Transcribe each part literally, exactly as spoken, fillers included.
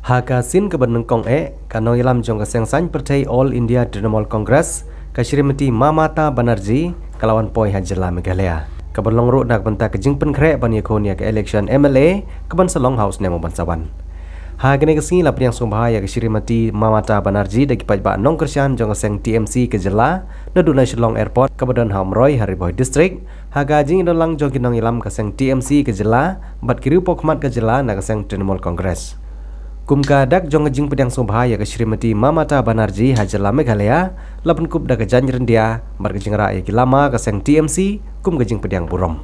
Ha ka sien kaba nyngkong eh, ka nongïalam jong ka seng saiñ pyrthei All India Trinamool Congress, ka Shrimati Mamata Banerjee, ka la wan poi ha jylla Meghalaya, kaba long ruh na ka bynta ka jingpynkhreh ban ïakhun ïa ka election M L A kaban sa long ha u snem uban sa wan. Ha kane ka sngi la pdiang sngewbha ïa ka Shrimati Mamata Banerjee da ki paidbah nongkyrshan jong ka seng T M C ka jylla, naduh na Shillong Airport kaba don ha Umroi ha Ri Bhoi District, ha ka jingïadonlang jong ki nongïalam ka seng T M C ka jylla bad ki riewpawkhmat ka jylla na ka seng Trinamool Congress. Kum ka dak jong ka jingpdiang sngewbha ïa ka Shrimati Mamata Banerjee ha jylla Meghalaya, la pynkup da ka jaiñ ryndia bad ka jingrah ïa ki lama ka seng T M C kum ka jingpdiang burom.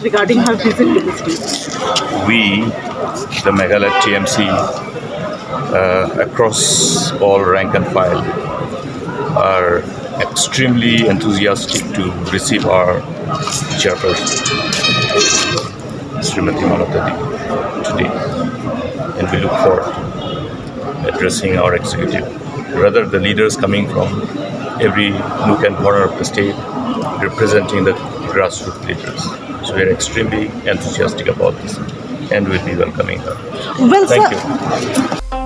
Regarding her visit to the state. We, the Meghalaya T M C, uh, across all rank and file, are extremely enthusiastic to receive our chairperson, Srimati Mamata Didi, today. And we look forward to addressing our executive. Rather, the leaders coming from every nook and corner of the state, representing the grassroots leaders. So we are extremely enthusiastic about this, and we'll be welcoming her. Well, Thank sir, you.